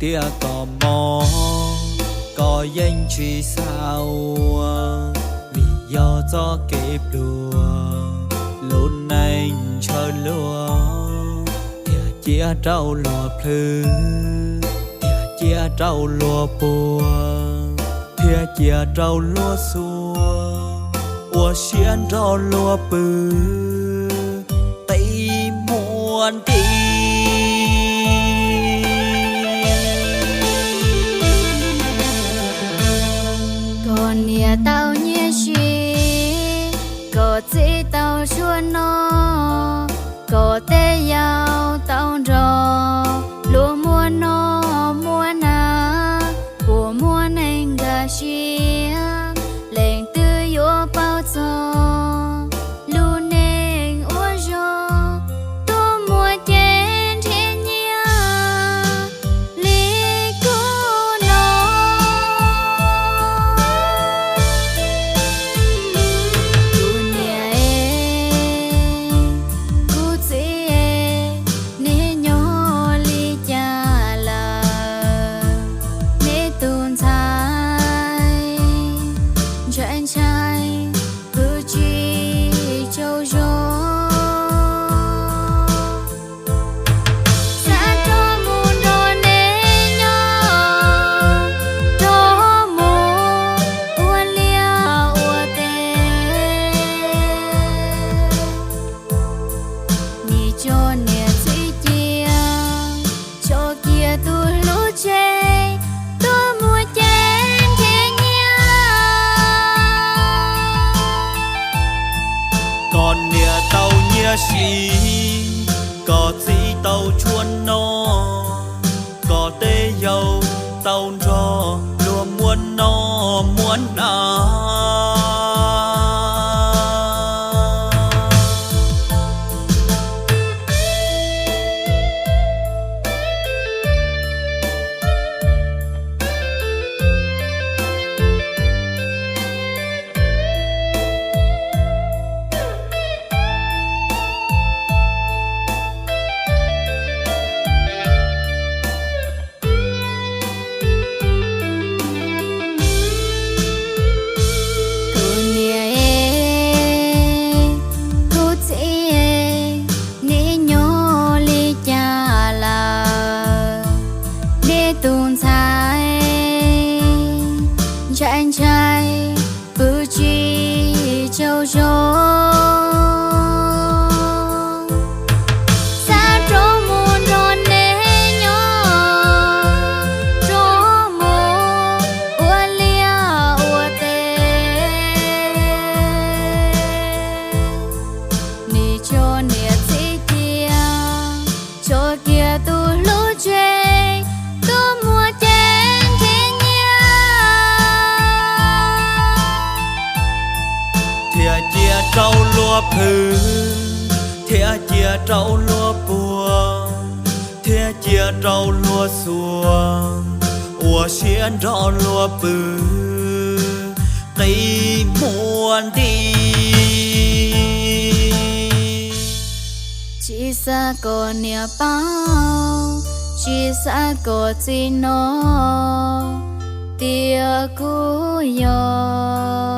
Tias koj mob, koj yeej tsis xav ua, vim yog txoj kev pluag, lub neej ntshaw luag, thiaj cia rau luag plhws, thiaj cia rau luag puas, thiaj cia rau luag xuas, ua siab nrog luag pw, qi muag nti. Koj niam tau nyiaj siv, koj txiv tau tshuaj no, koj tej yau tau nrog luag muaj noj muaj hnav, puas muaj neeg nkag siab, leej twg yuav paub txog lub neej ua zog, tuaj muaj cev nrhiav nyiaj li kuv no. Kuv niam es, kuv txiv es, neb nyob li cas lawm? Neb tus ntxhais ntshai ntshai, pw tsis tsaug zog. Xav rov mus nrog neb nyob, rov mus ua liaj ua teb. Nim tso niam txiv cia, tso kiag tus hlub tseg, tuaj muaj cev nrhiav nyiaj. Koj niam tau nyiaj siv, koj txiv tau tshuaj no, koj tej yau tau nrog luag muaj noj muaj hnav. Kuv niam es, kuv txiv es, neb nyob li cas lawm? Neb tus ntxhais ntshai ntshai, pw tsis tsaug zog. Xav rov mus nrog neb nyob, rov mus ua liaj ua teb. Nim tso niam txiv cia, tso kiag tus hlub tseg, tuaj muaj cev nrhiav nyiaj. Thiaj cia rau luag plhws, thiaj cia rau luag puas, thiaj cia rau luag xuas, ua siab nrog luag pw, qi muag nti. Tsis xav kom niam paub, tsis xav kom txiv hnov, tias kuv yog